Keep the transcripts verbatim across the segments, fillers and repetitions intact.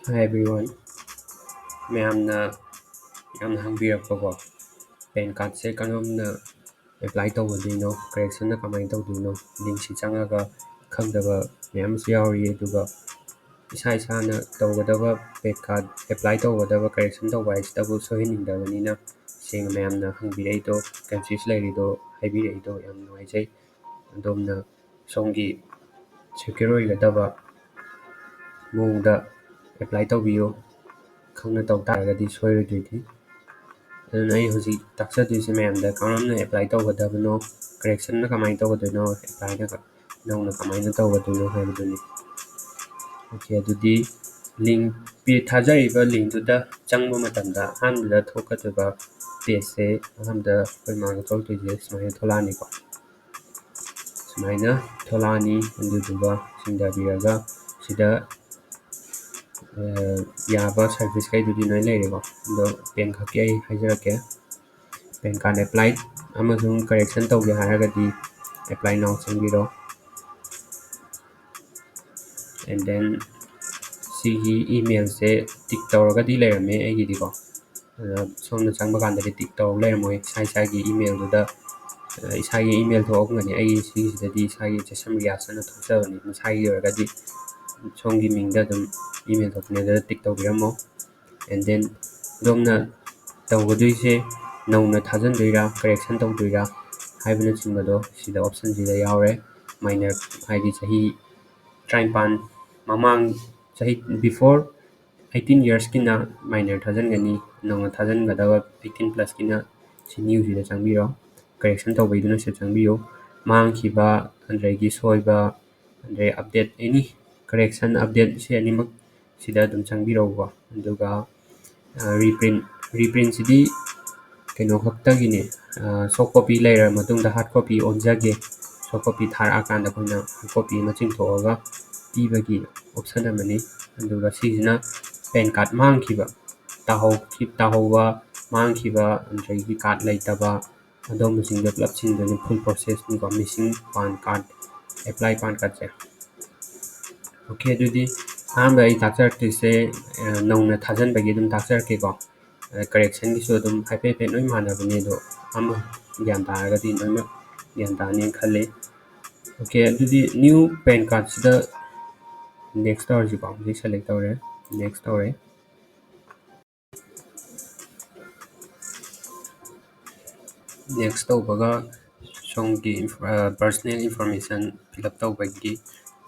Hi everyone, ꯃꯌꯥꯝꯅ ꯌꯥꯝꯅ ꯍꯪꯕꯤꯔꯛꯄꯀꯣ, pen ꯀꯥꯔꯠꯁꯦ ꯀꯔꯝꯅ ꯑꯦꯄ꯭ꯂꯥꯏ ꯇꯧꯒꯗꯣꯏꯅꯣ, ꯀꯔꯦꯛꯁꯟꯅ ꯀꯃꯥꯏꯅ ꯇꯧꯗꯣꯏꯅꯣ, ꯂꯤꯡꯁꯤ ꯆꯪꯉꯒ ꯈꯪꯗꯕ ꯃꯌꯥꯝ ꯑꯃꯁꯨ ꯌꯥꯎꯔꯤ꯫ ꯑꯗꯨꯒ ꯏꯁꯥ ꯏꯁꯥꯅ ꯇꯧꯒꯗꯕ ꯄꯦꯟ ꯀꯥꯔꯠ ꯑꯦꯄ꯭ꯂꯥꯏ ꯇꯧꯒꯗꯕ, ꯀꯔꯦꯛꯁꯟ ꯇꯧꯕ ꯍꯥꯏꯁꯤꯗꯕꯨ ꯁꯣꯏꯍꯟꯅꯤꯡꯗꯕꯅꯤꯅ ꯁꯦꯡꯅ ꯃꯌꯥꯝꯅ ꯍꯪꯕꯤꯔꯛꯏꯗꯣ, ꯀꯟꯐ꯭ꯌꯨꯁ ꯂꯩꯔꯤꯗꯣ, ꯍꯥꯏꯕꯤꯔꯛꯏꯗꯣ ꯌꯥꯝ ꯅꯨꯡꯉꯥꯏꯖꯩ꯫ ꯑꯗꯣꯝꯅ ꯁꯣꯝꯒꯤ ꯁꯦꯀ꯭ꯌꯨꯔ ꯑꯣꯏꯒꯗꯕ ꯃꯑꯣꯡꯗ ꯑꯦꯄ꯭ꯂꯥꯏ ꯇꯧꯕꯤꯌꯨ꯫ ꯈꯪꯅ ꯇꯧ ꯇꯥꯔꯒꯗꯤ ꯁꯣꯏꯔꯣꯏꯗꯣꯏꯅꯤ꯫ ꯑꯗꯨꯅ ꯑꯩ ꯍꯧꯖꯤꯛ ꯇꯥꯛꯆꯗꯣꯏꯁꯦ ꯃꯌꯥꯝꯗ ꯀꯔꯝꯅ ꯑꯦꯄ꯭ꯂꯥꯏ ꯇꯧꯒꯗꯕꯅꯣ, ꯀꯔꯦꯛꯁꯟꯅ ꯀꯃꯥꯏꯅ ꯇꯧꯒꯗꯣꯏꯅꯣ, ꯑꯦꯄ꯭ꯂꯥꯏꯅ ꯅꯧꯅ ꯀꯃꯥꯏꯅ ꯇꯧꯒꯗꯣꯏꯅꯣ ꯍꯥꯏꯕꯗꯨꯅꯤ꯫ ꯑꯣꯀꯦ, ꯑꯗꯨꯗꯤ ꯂꯤꯡ ꯄꯤ-, ꯊꯥꯖꯔꯤꯕ ꯂꯤꯡꯗꯨꯗ ꯆꯪꯕ ꯃꯇꯝꯗ ꯑꯍꯥꯟꯕꯗ ꯊꯣꯛꯀꯗꯕ ꯄꯦꯖꯁꯦ, ꯑꯍꯥꯟꯕꯗ ꯑꯩꯈꯣꯏ ꯃꯥꯡꯗ ꯊꯣꯛꯂꯛꯇꯣꯏꯁꯦ ꯁꯨꯃꯥꯏꯅ ꯊꯣꯛꯂꯛꯑꯅꯤꯀꯣ꯫ ꯁꯨꯃꯥꯏꯅ ꯊꯣꯛꯂꯛꯑꯅꯤ꯫ ꯑꯗꯨꯗꯨꯒ ꯆꯤꯡꯊꯕꯤꯔꯒ ꯁꯤꯗ, ꯑ, ꯌꯥꯕ ꯁꯥꯔꯚꯤꯁꯈꯩꯗꯨꯗꯤ ꯂꯣꯏ ꯂꯩꯔꯦꯀꯣ꯫ ꯑꯗꯣ ꯄꯦꯟ ꯈꯛꯀꯤ ꯑꯩ ꯍꯥꯏꯖꯔꯛꯀꯦ꯫ ꯄꯦꯟ ꯀꯥꯔꯠ ꯑꯦꯄ꯭ꯂꯥꯏ ꯑꯃꯁꯨꯡ ꯀꯔꯦꯛꯁꯟ ꯇꯧꯒꯦ ꯍꯥꯏꯔꯒꯗꯤ ꯑꯦꯄ꯭ꯂꯥꯏ ꯅꯥꯎ ꯆꯪꯕꯤꯔꯣ꯫ And then ꯁꯤꯒꯤ ꯏꯃꯦꯜꯁꯦ ꯇꯤꯛ ꯇꯧꯔꯒꯗꯤ ꯂꯩꯔꯝꯃꯦ ꯑꯩꯒꯤꯗꯤꯀꯣ꯫ ꯑꯗ ꯁꯣꯝꯗ ꯆꯪꯕ ꯀꯥꯟꯗꯗꯤ ꯇꯤꯛ ꯇꯧꯔ ꯂꯩꯔꯝꯃꯣꯏ꯫ ꯏꯁꯥ ꯏꯁꯥꯒꯤ ꯏꯃꯦꯜꯗꯨꯗ, ꯑ, ꯏꯁꯥꯒꯤ ꯏꯃꯦꯜ ꯊꯣꯛꯑꯝꯒꯅꯤ꯫ ꯑꯩꯒꯤ ꯁꯤꯒꯤꯁꯤꯗꯗꯤ ꯏꯁꯥꯒꯤ ꯖꯦꯁꯟ ꯔꯤꯌꯥꯁ ꯑꯅ ꯊꯣꯛꯆꯕꯅꯤ꯫ ꯃꯁꯥꯒꯤ ꯑꯣꯏꯔꯒꯗꯤ ꯁꯣꯝꯒꯤ ꯃꯤꯡꯗ ꯑꯗꯨꯝ ꯏꯃꯦꯜ ꯊꯣꯛꯄꯅꯦ, ꯑꯗꯨꯗ ꯇꯤꯛ ꯇꯧꯕꯤꯔꯝꯃꯣ꯫ And then ꯑꯗꯣꯝꯅ ꯇꯧꯒꯗꯣꯏꯁꯦ ꯅꯧꯅ ꯊꯥꯖꯤꯟꯗꯣꯏꯔꯥ, ꯀꯔꯦꯛꯁꯟ ꯇꯧꯗꯣꯏꯔꯥ ꯍꯥꯏꯕꯅꯆꯤꯡꯕꯗꯣ ꯁꯤꯗ ꯑꯣꯞꯁꯟꯁꯤꯗ ꯌꯥꯎꯔꯦ꯫ ꯃꯥꯏꯅꯔ ꯍꯥꯏꯗꯤ ꯆꯍꯤ ꯇꯔꯥꯅꯤꯄꯥꯟ ꯃꯃꯥꯡ, ꯆꯍꯤ before eighteen yearsꯀꯤꯅ ꯃꯥꯏꯅꯔ ꯊꯥꯖꯤꯟꯒꯅꯤ, ꯅꯧꯅ ꯊꯥꯖꯤꯟꯒꯗꯕ eighteen plusꯀꯤꯅ ꯁꯤ ꯅ꯭ꯌꯨꯁꯤꯗ ꯆꯪꯕꯤꯔꯣ, ꯀꯔꯦꯛꯁꯟ ꯇꯧꯕꯩꯗꯨꯅ ꯁꯤꯗ ꯆꯪꯕꯤꯌꯨ꯫ ꯃꯥꯡꯈꯤꯕ ꯑꯗꯒꯤ ꯁꯣꯏꯕ, ꯑꯗꯩ ꯑꯞꯗꯦꯠ, ꯑꯦꯅꯤ ꯀꯔꯦꯛꯁꯟ ꯑꯞꯗꯦꯠ ꯁꯤ ꯑꯅꯤꯃꯛ ꯁꯤꯗ ꯑꯗꯨꯝ ꯆꯪꯕꯤꯔꯧꯀꯣ꯫ ꯑꯗꯨꯒ, ꯑ, ꯔꯤꯄ꯭ꯔꯤꯟ, ꯔꯤꯄ꯭ꯔꯤꯟꯁꯤꯗꯤ ꯀꯩꯅꯣ ꯈꯛꯇꯒꯤꯅꯤ, ꯁꯣꯐ ꯀꯣꯄꯤ ꯂꯩꯔꯕ ꯃꯇꯨꯡꯗ ꯍꯥꯔꯗ ꯀꯣꯄꯤ ꯑꯣꯟꯖꯒꯦ, ꯁꯣꯐ ꯀꯣꯄꯤ ꯊꯥꯔꯛꯑꯀꯥꯟꯗ ꯑꯩꯈꯣꯏꯅ ꯍꯥꯔꯗ ꯀꯣꯄꯤ ꯑꯃ ꯆꯤꯡꯊꯣꯛꯑꯒ ꯄꯤꯕꯒꯤ ꯑꯣꯞꯁꯟ ꯑꯃꯅꯤ꯫ ꯑꯗꯨꯒ ꯁꯤꯁꯤꯅ ꯄꯦꯟ ꯀꯥꯔꯗ ꯃꯥꯡꯈꯤꯕ, ꯇꯥꯍꯧꯈꯤ-, ꯇꯥꯍꯧꯕ, ꯃꯥꯡꯈꯤꯕ, ꯑꯗꯒꯤ ꯀꯥꯔꯗ ꯂꯩꯇꯕ, ꯑꯗꯨꯒꯨꯝꯕꯁꯤꯡꯗꯣ ꯄꯨꯂꯞ ꯆꯤꯡꯗꯣꯏꯅꯤ꯫ ꯐꯨꯜ ꯄ꯭ꯔꯣꯁꯦꯁꯅꯤꯀꯣ, ꯃꯤꯁꯤꯡ ꯄꯥꯟ ꯀꯥꯔꯗ, ꯑꯦꯄ꯭ꯂꯥꯏ ꯄꯥꯟ ꯀꯥꯔꯗꯁꯦ꯫ ꯑꯣꯀꯦ, ꯑꯗꯨꯗꯤ ꯑꯍꯥꯟꯕ ꯑꯩ ꯇꯥꯛꯆꯔꯛꯇꯣꯏꯁꯦ ꯅꯧꯅ ꯊꯥꯖꯤꯟꯕꯒꯤ ꯑꯗꯨꯝ ꯇꯥꯛꯆꯔꯛꯀꯦꯀꯣ꯫ ꯀꯔꯦꯛꯁꯟꯒꯤꯁꯨ ꯑꯗꯨꯝ ꯍꯥꯏꯐꯦꯠ ꯍꯥꯏꯐꯦꯠ ꯂꯣꯏ ꯃꯥꯟꯅꯕꯅꯦ, ꯑꯗꯣ ꯑꯃ ꯒ꯭ꯌꯥꯟ ꯇꯥꯔꯒꯗꯤ ꯂꯣꯏꯅꯃꯛ ꯒ꯭ꯌꯥꯟ ꯇꯥꯅꯤꯅ ꯈꯜꯂꯤ꯫ ꯑꯣꯀꯦ, ꯑꯗꯨꯗꯤ ꯅ꯭ꯌꯨ ꯄꯦꯟ ꯀꯥꯔꯠꯁꯤꯗ ꯅꯦꯛꯁ ꯇꯧꯔꯁꯤꯀꯣ꯫ ꯍꯧꯖꯤꯛ ꯁꯦꯂꯦꯛ ꯇꯧꯔꯦ, ꯅꯦꯛꯁ ꯇꯧꯔꯦ꯫ ꯅꯦꯛꯁ ꯇꯧꯕꯒ ꯁꯣꯝꯒꯤ personal information fill up ꯇꯧꯕꯒꯤ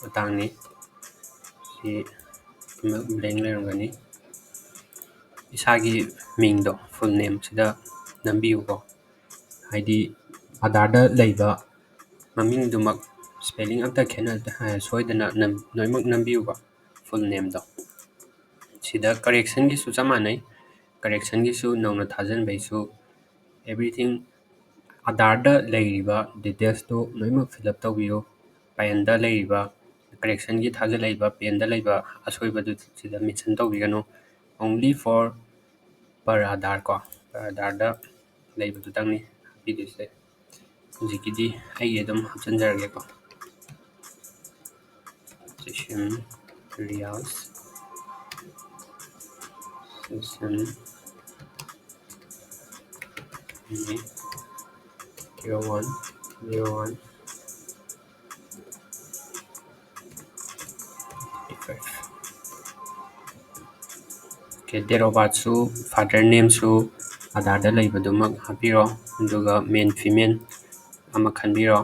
ꯃꯇꯥꯡꯅꯤ꯫ ꯁꯤ blank ꯂꯩꯔꯝꯒꯅꯤ꯫ ꯏꯁꯥꯒꯤ ꯃꯤꯡꯗꯣ, full name ꯁꯤꯗ ꯅꯝꯕꯤꯌꯨꯀꯣ꯫ ꯍꯥꯏꯗꯤ ꯑꯥꯙꯥꯔꯗ ꯂꯩꯕ ꯃꯃꯤꯡꯗꯨꯃꯛ spelling ꯑꯝꯇ ꯈꯦꯠꯅ ꯁꯣꯏꯗꯅ ꯂꯣꯏꯅꯃꯛ ꯅꯝꯕꯤꯌꯨꯕ, full name ꯗꯣ꯫ ꯁꯤꯗ ꯀꯔꯦꯛꯁꯟꯒꯤꯁꯨ ꯆꯞ ꯃꯥꯟꯅꯩ꯫ ꯀꯔꯦꯛꯁꯟꯒꯤꯁꯨ ꯅꯧꯅ ꯊꯥꯖꯤꯟꯕꯩꯁꯨ everything ꯑꯥꯙꯥꯔꯗ ꯂꯩꯔꯤꯕ details ꯇꯨ ꯂꯣꯏꯅꯃꯛ fill up ꯇꯧꯕꯤꯌꯨ꯫ ꯄꯦꯟꯗ ꯂꯩꯔꯤꯕ, ꯀꯔꯦꯛꯁꯟꯒꯤ ꯊꯥꯖꯤꯜꯂꯛꯏꯕ ꯄꯦꯟꯗ ꯂꯩꯕ ꯑꯁꯣꯏꯕꯗꯨ ꯁꯤꯗ mention ꯇꯧꯕꯤꯒꯅꯨ꯫ Only for per Aadhaar ꯀꯣ, per Aadhaar ꯗ ꯂꯩꯕꯗꯨꯗꯪꯅꯤ ꯍꯥꯞꯄꯤꯗꯣꯏꯁꯦ꯫ ꯍꯧꯖꯤꯛꯀꯤꯗꯤ ꯑꯩꯒꯤ ꯑꯗꯨꯝ ꯍꯥꯞꯆꯤꯟꯖꯔꯒꯦꯀꯣ꯫ ꯁꯦꯁꯟ ꯔꯤꯌꯥꯁ, session zero one, zero one, fifty five꯫ Okay, date of birth ꯁꯨ, father name ꯁꯨ ꯑꯥꯙꯥꯔꯗ ꯂꯩꯕꯗꯨꯃꯛ ꯍꯥꯞꯄꯤꯔꯣ, ꯑꯗꯨꯒ male female ꯑꯃ ꯈꯟꯕꯤꯔꯣ꯫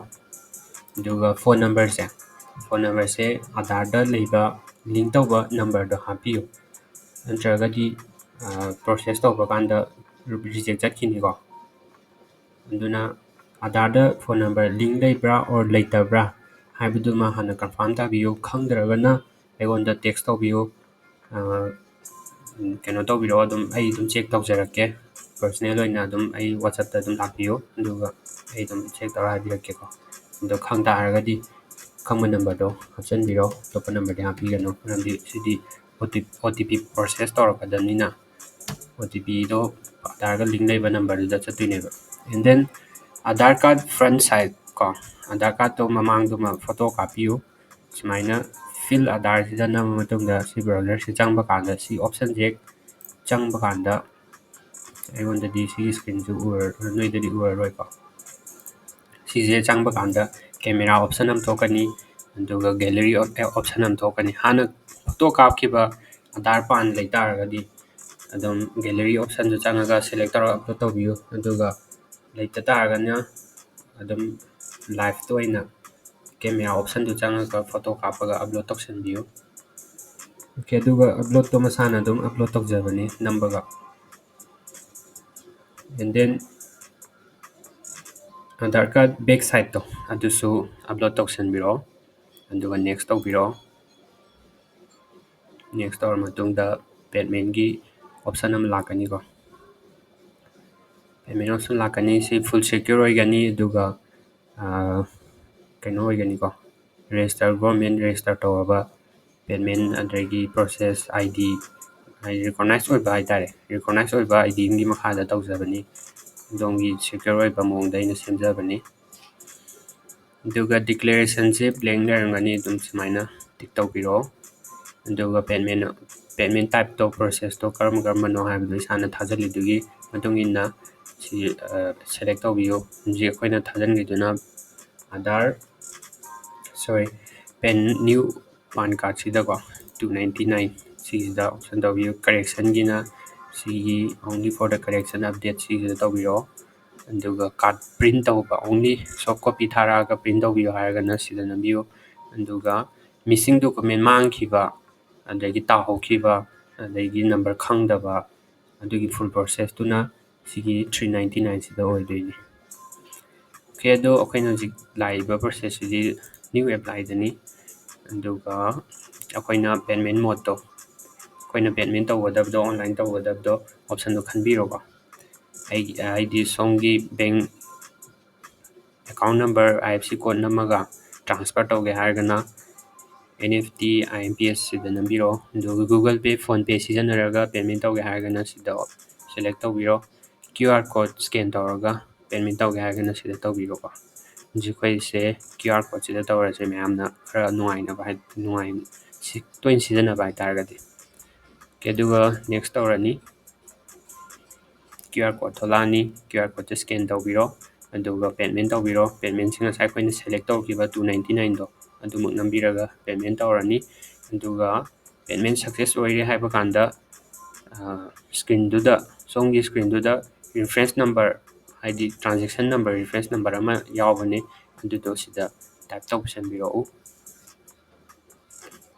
ꯑꯗꯨꯒ phone number ꯁꯦ, phone number ꯁꯦ ꯑꯥꯙꯥꯔꯗ ꯂꯩꯕ link ꯇꯧꯕ number ꯗꯣ ꯍꯥꯞꯄꯤꯌꯨ, ꯅꯠꯇ꯭ꯔꯒꯗꯤ process ꯇꯧꯕ ꯀꯥꯟꯗ reject ꯆꯠꯈꯤꯅꯤꯀꯣ꯫ ꯑꯗꯨꯅ ꯑꯥꯙꯥꯔꯗ phone number link ꯂꯩꯕ꯭ꯔꯥ or ꯂꯩꯇꯕ꯭ꯔꯥ ꯍꯥꯏꯕꯗꯨꯃ ꯍꯥꯟꯅ confirm ꯇꯥꯕꯤꯌꯨ꯫ ꯈꯪꯗ꯭ꯔꯒꯅ ꯑꯩꯉꯣꯟꯗ text ꯇꯧꯕꯤꯌꯨ꯫ ꯀꯩꯅꯣ ꯇꯧꯕꯤꯔꯛꯑꯣ, ꯑꯗꯨꯝ ꯑꯩ ꯑꯗꯨꯝ check ꯇꯧꯖꯔꯛꯀꯦ꯫ Personal ꯑꯣꯏꯅ ꯑꯗꯨꯝ ꯑꯩ WhatsApp ꯇ ꯑꯗꯨꯝ ꯂꯥꯛꯄꯤꯌꯨ, ꯑꯗꯨꯒ ꯑꯩ ꯑꯗꯨꯝ check ꯇꯧꯔ ꯍꯥꯏꯕꯤꯔꯛꯀꯦꯀꯣ꯫ ꯑꯗꯣ ꯈꯪ ꯇꯥꯔꯒꯗꯤ ꯈꯪꯕ number ꯗꯣ ꯍꯥꯞꯆꯤꯟꯕꯤꯔꯣ, ꯑꯇꯣꯞꯄ number ꯗꯤ ꯍꯥꯞꯄꯤꯒꯅꯨ, ꯃꯔꯝꯗꯤ ꯁꯤꯗꯤ OTP process ꯇꯧꯔꯛꯀꯗꯕꯅꯤꯅ꯫ OTP ꯗꯣ ꯑꯥꯙꯥꯔꯒ link ꯂꯩꯕ number ꯗꯨꯗ ꯆꯠꯇꯣꯏꯅꯦꯕ꯫ And then Aadhaar card front side ꯀꯣ, Aadhaar card ꯇꯣ ꯃꯃꯥꯡꯗꯨꯃ photo ꯀꯥꯞꯄꯤꯌꯨ꯫ ꯁꯨꯃꯥꯏꯅ Fill Aadhaar ꯁꯤꯗ ꯅꯝꯃ ꯃꯇꯨꯡꯗ ꯁꯤ browser ꯁꯤ ꯆꯪꯕ ꯀꯥꯟꯗ ꯁꯤ option ꯁꯦ ꯆꯪꯕ ꯀꯥꯟꯗ ꯑꯩꯉꯣꯟꯗꯗꯤ ꯁꯤꯒꯤ screen ꯁꯤ ꯎꯔ-, ꯅꯣꯏꯗꯗꯤ ꯎꯔꯔꯣꯏꯀꯣ꯫ ꯁꯤꯁꯦ ꯆꯪꯕ ꯀꯥꯟꯗ camera option ꯑꯃ ꯊꯣꯛꯀꯅꯤ, ꯑꯗꯨꯒ gallery op-, option ꯑꯃ ꯊꯣꯛꯀꯅꯤ꯫ ꯍꯥꯟꯅ photo ꯀꯥꯞꯈꯤꯕ Aadhaar PAN ꯂꯩ ꯇꯥꯔꯒꯗꯤ ꯑꯗꯨꯝ gallery option ꯗꯨ ꯆꯪꯉꯒ select ꯇꯧꯔꯒ upload ꯇꯧꯕꯤꯌꯨ, ꯑꯗꯨꯒ ꯂꯩꯇ ꯇꯥꯔꯒꯅ ꯑꯗꯨꯝ live ꯇ ꯑꯣꯏꯅ camera option ꯗꯨ ꯆꯪꯉꯒ photo ꯀꯥꯞꯄꯒ upload ꯇꯧꯁꯟꯕꯤꯌꯨ꯫ Okay, ꯑꯗꯨꯒ upload ꯇꯣ ꯃꯁꯥꯅ ꯑꯗꯨꯝ upload ꯇꯧꯖꯕꯅꯤ ꯅꯝꯕꯒ꯫ And then Aadhaar card back side ꯇꯣ ꯑꯗꯨꯁꯨ upload ꯇꯧꯁꯟꯕꯤꯔꯛꯑꯣ, ꯑꯗꯨꯒ next ꯇꯧꯕꯤꯔꯛꯑꯣ꯫ Next ꯇꯧꯔ ꯃꯇꯨꯡꯗ payment ꯀꯤ option ꯑꯃ ꯂꯥꯛꯀꯅꯤꯀꯣ꯫ Payment option ꯂꯥꯛꯀꯅꯤ꯫ ꯁꯤ full secure ꯑꯣꯏꯒꯅꯤ, ꯑꯗꯨꯒ, ꯑꯥ, ꯀꯩꯅꯣ ꯑꯣꯏꯒꯅꯤꯀꯣ, register, government register ꯇꯧꯔꯕ payment, ꯑꯗꯒꯤ process I D, ꯍꯥꯏꯗꯤ recognize ꯑꯣꯏꯕ ꯍꯥꯏꯇꯥꯔꯦ, recognize ꯑꯣꯏꯕ I D ꯑꯃꯒꯤ ꯃꯈꯥꯗ ꯇꯧꯖꯕꯅꯤ꯫ ꯑꯗꯣꯝꯒꯤ secure ꯑꯣꯏꯕ ꯃꯑꯣꯡꯗ ꯑꯩꯅ ꯁꯦꯝꯖꯕꯅꯤ꯫ ꯑꯗꯨꯒ declaration ꯁꯦ blank ꯂꯩꯔꯝꯒꯅꯤ, ꯑꯗꯨꯝ ꯁꯨꯃꯥꯏꯅ tick ꯇꯧꯕꯤꯔꯛꯑꯣ꯫ ꯑꯗꯨꯒ payment, payment type ꯇꯣ, process ꯇꯣ ꯀꯔꯝ ꯀꯔꯝꯕꯅꯣ ꯍꯥꯏꯕꯗꯣ ꯏꯁꯥꯅ ꯊꯥꯖꯤꯜꯂꯤꯗꯨꯒꯤ ꯃꯇꯨꯡ ꯏꯟꯅ ꯁꯤ, ꯑ, select ꯇꯧꯕꯤꯌꯨ꯫ ꯍꯧꯖꯤꯛ ꯑꯩꯈꯣꯏꯅ ꯊꯥꯖꯤꯟꯈꯤꯗꯨꯅ Aadhaar, sorry, PAN, new PAN card ꯁꯤꯗꯀꯣ, two ninety nine ꯁꯤꯁꯤꯗ option ꯇꯧꯕꯤꯌꯨ꯫ Correction ꯒꯤꯅ ꯁꯤꯒꯤ only for the correction update ꯁꯤꯁꯤꯗ ꯇꯧꯕꯤꯔꯛꯑꯣ꯫ ꯑꯗꯨꯒ card print ꯇꯧꯕ, only soft copy ꯊꯥꯔꯛꯑꯒ print ꯇꯧꯕꯤꯌꯨ ꯍꯥꯏꯔꯒꯅ ꯁꯤꯗ ꯅꯝꯕꯤꯌꯨ꯫ ꯑꯗꯨꯒ missing document, ꯃꯥꯡꯈꯤꯕ, ꯑꯗꯒꯤ ꯇꯥꯍꯧꯈꯤꯕ, ꯑꯗꯒꯤ number ꯈꯪꯗꯕ, ꯑꯗꯨꯒꯤ full process ꯇꯨꯅ ꯁꯤꯒꯤ three ninety nine ꯁꯤꯗ ꯑꯣꯏꯗꯣꯏꯅꯤ꯫ Okay, ꯑꯗꯣ ꯑꯩꯈꯣꯏꯅ ꯍꯧꯖꯤꯛ ꯂꯥꯛꯏꯕ process ꯁꯤꯗꯤ new apply ꯗꯅꯤ꯫ ꯑꯗꯨꯒ ꯑꯩꯈꯣꯏꯅ payment mode ꯇꯣ, ꯑꯩꯈꯣꯏꯅ payment ꯇꯧꯒꯗꯕꯗꯣ, online ꯇꯧꯒꯗꯕꯗꯣ option ꯗꯣ ꯈꯟꯕꯤꯔꯣꯀꯣ꯫ ꯑꯩ, ꯑꯩꯗꯤ ꯁꯣꯝꯒꯤ bank account number, I F S C code ꯅꯝꯃꯒ transfer ꯇꯧꯒꯦ ꯍꯥꯏꯔꯒꯅ N E F T, I M P S ꯁꯤꯗ ꯅꯝꯕꯤꯔꯛꯑꯣ꯫ ꯑꯗꯨꯒ Google Pay, PhonePe ꯁꯤꯖꯤꯟꯅꯔꯒ payment ꯇꯧꯒꯦ ꯍꯥꯏꯔꯒꯅ ꯁꯤꯗ select ꯇꯧꯕꯤꯔꯣ꯫ Q R code scan ꯇꯧꯔꯒ payment ꯇꯧꯒꯦ ꯍꯥꯏꯔꯒꯅ ꯁꯤꯗ ꯇꯧꯕꯤꯔꯣꯀꯣ꯫ ꯍꯧꯖꯤꯛ ꯑꯩꯈꯣꯏꯁꯦ QR codeꯁꯤꯗ ꯇꯧꯔꯁꯦ, ꯃꯌꯥꯝꯅ ꯈꯔ ꯅꯨꯡꯉꯥꯏꯅꯕ ꯍꯥꯏ, ꯅꯨꯡꯉꯥꯏ-, ꯁꯤ ꯇꯣꯏꯅ ꯁꯤꯖꯤꯟꯅꯕ ꯍꯥꯏꯇꯥꯔꯒꯗꯤ꯫ Okay, ꯑꯗꯨꯒ next ꯇꯧꯔꯅꯤ꯫ QR code ꯊꯣꯛꯂꯛꯑꯅꯤ, QR codeꯁꯦ scan ꯇꯧꯕꯤꯔꯣ, ꯑꯗꯨꯒ payment ꯇꯧꯕꯤꯔꯣ꯫ Paymentꯁꯦ ꯉꯁꯥꯏ ꯑꯩꯈꯣꯏꯅ select ꯇꯧꯈꯤꯕ two ninety nineꯗꯣ ꯑꯗꯨꯃꯛ ꯅꯝꯕꯤꯔꯒ payment ꯇꯧꯔꯅꯤ꯫ ꯑꯗꯨꯒ payment success ꯑꯣꯏꯔꯦ ꯍꯥꯏꯕ ꯀꯥꯟꯗ, ꯑ, screenꯗꯨꯗ, ꯁꯣꯝꯒꯤ screenꯗꯨꯗ reference number, ꯍꯥꯏꯗꯤ transaction number, reference number ꯑꯃ ꯌꯥꯎꯕꯅꯦ, ꯑꯗꯨꯗꯣ ꯁꯤꯗ type ꯇꯧꯁꯟꯕꯤꯔꯛꯎ꯫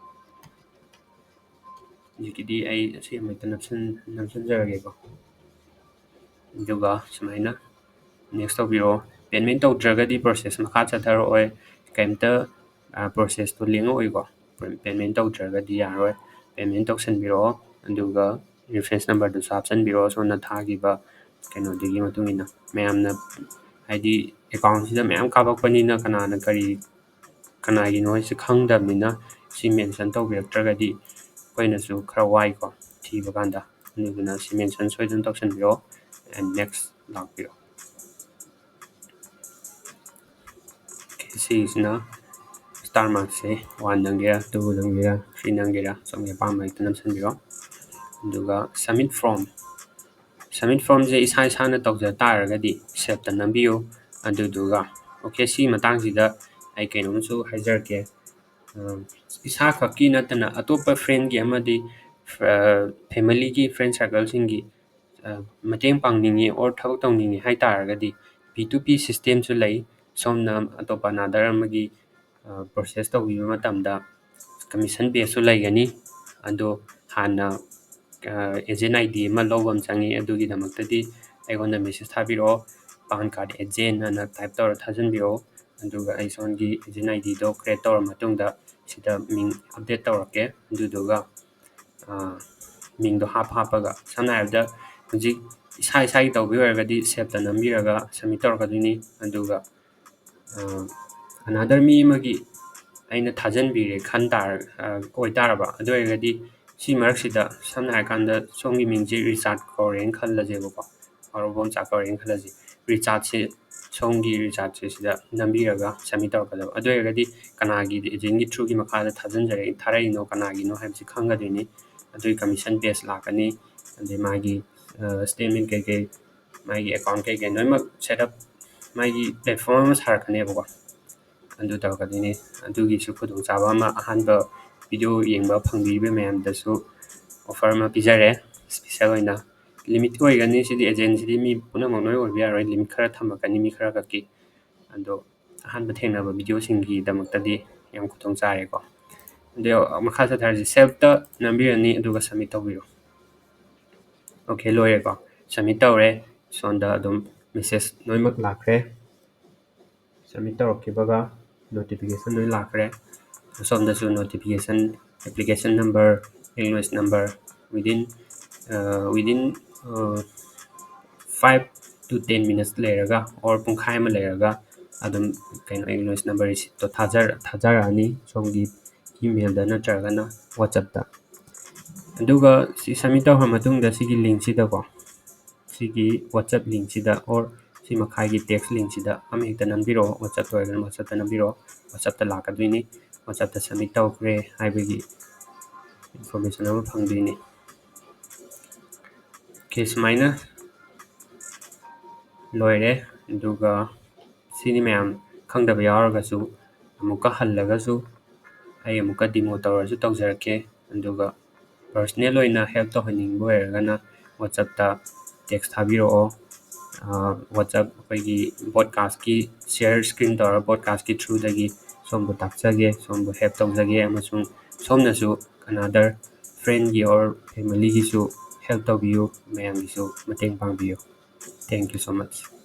ꯍꯧꯖꯤꯛꯀꯤꯗꯤ ꯑꯩ ꯑꯁꯦꯡꯕ ꯍꯦꯛꯇ ꯅꯝꯁꯟ-, ꯅꯝꯁꯟꯖꯔꯒꯦꯀꯣ꯫ ꯑꯗꯨꯒ ꯁꯨꯃꯥꯏꯅ next ꯇꯧꯕꯤꯔꯣ꯫ Payment ꯇꯧꯗ꯭ꯔꯒꯗꯤ process ꯃꯈꯥ ꯆꯠꯊꯔꯛꯑꯣꯏ, ꯀꯩꯝꯇ, ꯑ, processꯇꯣ ꯂꯦꯡꯉꯛꯑꯣꯏꯀꯣ, payment ꯇꯧꯗ꯭ꯔꯒꯗꯤ ꯌꯥꯔꯣꯏ꯫ Payment ꯇꯧꯁꯟꯕꯤꯔꯛꯑꯣ, ꯑꯗꯨꯒ reference numberꯗꯨꯁꯨ ꯍꯥꯞꯆꯟꯕꯤꯔꯛꯑꯣ, ꯁꯣꯝꯅ ꯊꯥꯈꯤꯕ ꯀꯩꯅꯣꯗꯨꯒꯤ ꯃꯇꯨꯡ ꯏꯟꯅ꯫ ꯃꯌꯥꯝꯅ, ꯍꯥꯏꯗꯤ, accountꯁꯤꯗ ꯃꯌꯥꯝ ꯀꯥꯞꯄꯛꯄꯅꯤꯅ ꯀꯅꯥꯅ ꯀꯔꯤ, ꯀꯅꯥꯒꯤꯅꯣ ꯍꯥꯏꯁꯦ ꯈꯪꯗꯕꯅꯤꯅ ꯁꯤ mention ꯇꯧꯕꯤꯔꯛꯇ꯭ꯔꯒꯗꯤ ꯑꯩꯈꯣꯏꯅꯁꯨ ꯈꯔ ꯋꯥꯏꯀꯣ ꯊꯤꯕ ꯀꯥꯟꯗ꯫ ꯑꯗꯨꯗꯨꯅ ꯁꯤ mention ꯁꯣꯏꯗꯅ ꯇꯧꯁꯟꯕꯤꯔꯛꯑꯣ, and next ꯂꯥꯛꯄꯤꯔꯣ꯫ Okay, ꯁꯤꯒꯤꯁꯤꯅ star markꯁꯦ one ꯅꯝꯒꯦꯔꯥ, two ꯅꯝꯒꯦꯔꯥ, three ꯅꯝꯒꯦꯔꯥ, ꯁꯣꯝꯒꯤ ꯑꯄꯥꯝꯕ ꯍꯦꯛꯇ ꯅꯝꯁꯟꯕꯤꯔꯣ꯫ ꯑꯗꯨꯒ submit form, submit formꯁꯦ ꯏꯁꯥ ꯏꯁꯥꯅ ꯇꯧꯖ ꯇꯥꯔꯒꯗꯤ saveꯇ ꯅꯝꯕꯤꯌꯨ꯫ ꯑꯗꯨꯗꯨꯒ, okay, ꯁꯤꯒꯤ ꯃꯇꯥꯡꯁꯤꯗ ꯑꯩ ꯀꯩꯅꯣꯝꯁꯨ ꯍꯥꯏꯖꯔꯛꯀꯦ꯫ ꯑ, ꯏꯁꯥꯈꯛꯀꯤ ꯅꯠꯇꯅ ꯑꯇꯣꯞꯄ friendꯒꯤ ꯑꯃꯗꯤ, ꯑ, familyꯒꯤ, friend circleꯁꯤꯡꯒꯤ, ꯑ, ꯃꯇꯦꯡ ꯄꯥꯡꯅꯤꯡꯉꯤ or ꯊꯕꯛ ꯇꯧꯅꯤꯡꯉꯤ ꯍꯥꯏ ꯇꯥꯔꯒꯗꯤ, P two P systemꯁꯨ ꯂꯩ꯫ ꯁꯣꯝꯅ ꯑꯇꯣꯞꯄ another ꯑꯃꯒꯤ, ꯑ, process ꯇꯧꯕꯤꯕ ꯃꯇꯝꯗ commission baseꯁꯨ ꯂꯩꯒꯅꯤ꯫ ꯑꯗꯣ ꯍꯥꯟꯅ, ꯑ, agent ID ꯑꯃ ꯂꯧꯕ ꯑꯃ ꯆꯪꯉꯤ꯫ ꯑꯗꯨꯒꯤꯗꯃꯛꯇꯗꯤ ꯑꯩꯉꯣꯟꯗ message ꯊꯥꯕꯤꯔꯛꯑꯣ, PAN card agent ꯑꯅ type ꯇꯧꯔ ꯊꯥꯖꯤꯟꯕꯤꯔꯛꯑꯣ꯫ ꯑꯗꯨꯒ ꯑꯩ ꯁꯣꯝꯒꯤ agent IDꯗꯣ create ꯇꯧꯔ ꯃꯇꯨꯡꯗ ꯁꯤꯗ ꯃꯤꯡ update ꯇꯧꯔꯛꯀꯦ꯫ ꯑꯗꯨꯗꯨꯒ, ꯑ, ꯃꯤꯡꯗꯣ ꯍꯥꯞ ꯍꯥꯞꯄꯒ, ꯁꯝꯅ ꯍꯥꯏꯔꯕꯗ ꯍꯧꯖꯤꯛ ꯏꯁꯥ ꯏꯁꯥꯒꯤ ꯇꯧꯕꯤ ꯑꯣꯏꯔꯒꯗꯤ saveꯇ ꯅꯝꯕꯤꯔꯒ submit ꯇꯧꯔꯛꯀꯗꯣꯏꯅꯤ꯫ ꯑꯗꯨꯒ, ꯑ, another ꯃꯤ ꯑꯃꯒꯤ ꯑꯩꯅ ꯊꯥꯖꯤꯟꯕꯤꯔꯦ ꯈꯟ ꯇꯥꯔ-, ꯑ, ꯑꯣꯏꯇꯥꯔꯕ, ꯑꯗꯨ ꯑꯣꯏꯔꯒꯗꯤ ꯁꯤ ꯃꯔꯛꯁꯤꯗ ꯁꯝꯅ ꯍꯥꯏꯔꯀꯥꯟꯗ ꯁꯣꯝꯒꯤ ꯃꯤꯡꯁꯦ ꯔꯤꯆꯥꯔꯗ ꯀꯧꯔꯦꯅ ꯈꯜꯂꯁꯦꯕꯀꯣ, ꯍꯥꯎꯔꯕꯣꯝꯆꯥ ꯀꯧꯔꯦꯅ ꯈꯜꯂꯁꯤ꯫ ꯔꯤꯆꯥꯔꯗꯁꯦ ꯁꯣꯝꯒꯤ ꯔꯤꯆꯥꯔꯖꯁꯦ ꯁꯤꯗ ꯅꯝꯕꯤꯔꯒ ꯁꯕꯃꯤꯠ ꯇꯧꯔꯛꯀꯗꯕ꯫ ꯑꯗꯨ ꯑꯣꯏꯔꯒꯗꯤ ꯀꯅꯥꯒꯤ ꯑꯦꯖꯦꯟꯒꯤ ꯊ꯭ꯔꯨꯒꯤ ꯃꯈꯥꯗ ꯊꯥꯖꯤꯟꯖꯔꯛꯏ, ꯊꯥꯔꯛꯏꯅꯣ, ꯀꯅꯥꯒꯤꯅꯣ ꯍꯥꯏꯕꯁꯤ ꯈꯪꯒꯗꯣꯏꯅꯤ꯫ ꯑꯗꯨꯒꯤ ꯀꯃꯤꯁꯟ ꯕꯦꯁ ꯂꯥꯛꯀꯅꯤ, ꯑꯗꯩ ꯃꯥꯒꯤ ꯁ꯭ꯇꯦꯠꯃꯦꯟ ꯀꯩꯀꯩ, ꯃꯥꯒꯤ ꯑꯦꯀꯥꯎꯟ ꯀꯩꯀꯩ ꯂꯣꯏꯅꯃꯛ ꯁꯦꯠ ꯑꯞ, ꯃꯥꯒꯤ ꯄ꯭ꯂꯦꯠꯐꯣꯝ ꯑꯃ ꯁꯥꯔꯛꯀꯅꯦꯕꯀꯣ꯫ ꯑꯗꯨ ꯇꯧꯔꯛꯀꯗꯣꯏꯅꯤ꯫ ꯑꯗꯨꯒꯤꯁꯨ ꯈꯨꯗꯣꯡꯆꯥꯕ ꯑꯃ ꯑꯍꯥꯟꯕ ꯚꯤꯗꯤꯑꯣ ꯌꯦꯡꯕ ꯐꯪꯕꯤꯔꯤꯕ ꯃꯌꯥꯝꯗꯁꯨ ꯑꯣꯐꯔ ꯑꯃ ꯄꯤꯖꯔꯦ, ꯏꯁꯄꯤꯁꯦꯜ ꯑꯣꯏꯅ꯫ ꯂꯤꯃꯤꯠ ꯑꯣꯏꯒꯅꯤ, ꯁꯤꯗꯤ ꯑꯦꯖꯦꯟꯁꯤꯗꯤ ꯃꯤ ꯄꯨꯝꯅꯃꯛ ꯂꯣꯏ ꯑꯣꯏꯕ ꯌꯥꯔꯣꯏ, ꯂꯤꯃꯤꯠ ꯈꯔ ꯊꯝꯃꯛꯀꯅꯤ ꯃꯤ ꯈꯔ ꯈꯛꯀꯤ꯫ ꯑꯗꯣ ꯑꯍꯥꯟꯕ ꯊꯦꯡꯅꯕ ꯚꯤꯗꯤꯑꯣꯁꯤꯡꯒꯤꯗꯃꯛꯇꯗꯤ ꯌꯥꯝ ꯈꯨꯗꯣꯡ ꯆꯥꯔꯦꯀꯣ꯫ ꯑꯗꯣ ꯃꯈꯥ ꯆꯠꯊꯔꯁꯤ, ꯁꯦꯞꯇ ꯅꯝꯕꯤꯔꯅꯤ ꯑꯗꯨꯒ ꯁꯕꯃꯤꯠ ꯇꯧꯕꯤꯔꯣ꯫ ꯑꯣꯀꯦ, ꯂꯣꯏꯔꯦꯀꯣ, ꯁꯕꯃꯤꯠ ꯇꯧꯔꯦ꯫ ꯁꯣꯝꯗ ꯑꯗꯨꯝ ꯃꯦꯁꯦꯖ ꯂꯣꯏꯅꯃꯛ ꯂꯥꯛꯈ꯭ꯔꯦ꯫ ꯁꯕꯃꯤꯠ ꯇꯧꯔꯛꯈꯤꯕꯒ ꯅꯣꯇꯤꯐꯤꯀꯦꯁꯟ ꯂꯣꯏ ꯂꯥꯛꯈ꯭ꯔꯦ꯫ ꯑꯁꯣꯝꯗꯁꯨ notification, application number, acknowledge number, within, within five to ten minutes ꯂꯩꯔꯒ, or ꯄꯨꯡꯈꯥꯏ ꯑꯃ ꯂꯩꯔꯒ ꯑꯗꯨꯝ ꯀꯩꯅꯣ ꯑꯦꯛꯅꯣꯂꯦꯖ ꯅꯝꯕꯔ ꯔꯤꯁꯤꯞꯇꯣ ꯊꯥꯖꯔ-, ꯊꯥꯖꯔꯛꯑꯅꯤ ꯁꯣꯝꯒꯤ ꯏꯃꯦꯜꯗ ꯅꯠꯇ꯭ꯔꯒꯅ WhatsAppꯇ꯫ ꯑꯗꯨꯒ ꯁꯤ ꯁꯕꯃꯤꯠ ꯇꯧꯈ꯭ꯔ ꯃꯇꯨꯡꯗ ꯁꯤꯒꯤ ꯂꯤꯡꯁꯤꯗꯀꯣ, ꯁꯤꯒꯤ WhatsApp ꯂꯤꯡꯁꯤꯗ, or ꯁꯤ ꯃꯈꯥꯒꯤ ꯇꯦꯛꯁ ꯂꯤꯡꯁꯤꯗ ꯑꯃ ꯍꯦꯛꯇ ꯅꯝꯕꯤꯔꯛꯑꯣ, WhatsApp ꯑꯣꯏꯔꯒꯅ WhatsAppꯇ ꯅꯝꯕꯤꯔꯛꯑꯣ, WhatsAppꯇ ꯂꯥꯛꯀꯗꯣꯏꯅꯤ꯫ WhatsAppꯇ ꯁꯕꯃꯤꯠ ꯇꯧꯈ꯭ꯔꯦ ꯍꯥꯏꯕꯒꯤ ꯏꯟꯐꯣꯔꯃꯦꯁꯟ ꯑꯃ ꯐꯪꯗꯣꯏꯅꯤ꯫ ꯑꯣꯀꯦ, ꯁꯨꯃꯥꯏꯅ ꯂꯣꯏꯔꯦ꯫ ꯑꯗꯨꯒ ꯁꯤꯅꯤ ꯃꯌꯥꯝ, ꯈꯪꯗꯕ ꯌꯥꯎꯔꯒꯁꯨ ꯑꯃꯨꯛꯀ ꯍꯜꯂꯒꯁꯨ ꯑꯩ ꯑꯃꯨꯛꯀ ꯗꯤꯃꯣ ꯇꯧꯔꯁꯨ ꯇꯧꯖꯔꯛꯀꯦ꯫ ꯑꯗꯨꯒ ꯄꯔꯁꯅꯦꯜ ꯑꯣꯏꯅ ꯍꯦꯜꯞ ꯇꯧꯍꯟꯅꯤꯡꯕ ꯑꯣꯏꯔꯒꯅ WhatsAppꯇ ꯇꯦꯛꯁ ꯊꯥꯕꯤꯔꯛꯑꯣ꯫ WhatsApp ꯑꯩꯈꯣꯏꯒꯤ ꯕ꯭ꯔꯣꯗꯀꯥꯁꯀꯤ ꯁꯤꯌꯔ ꯁ꯭ꯀ꯭ꯔꯤꯟ ꯇꯧꯔꯒ ꯕ꯭ꯔꯣꯗꯀꯥꯁꯀꯤ ꯊ꯭ꯔꯨꯗꯒꯤ ꯁꯣꯝꯕꯨ ꯇꯥꯛꯆꯒꯦ, ꯁꯣꯝꯕꯨ ꯍꯦꯜꯞ ꯇꯧꯖꯒꯦ, ꯑꯃꯁꯨꯡ ꯁꯣꯝꯅꯁꯨ another friendꯒꯤ or familyꯒꯤꯁꯨ ꯍꯦꯜꯞ ꯇꯧꯕꯤꯌꯨ, ꯃꯌꯥꯝꯒꯤꯁꯨ ꯃꯇꯦꯡ ꯄꯥꯡꯕꯤꯌꯨ꯫ Thank you so much.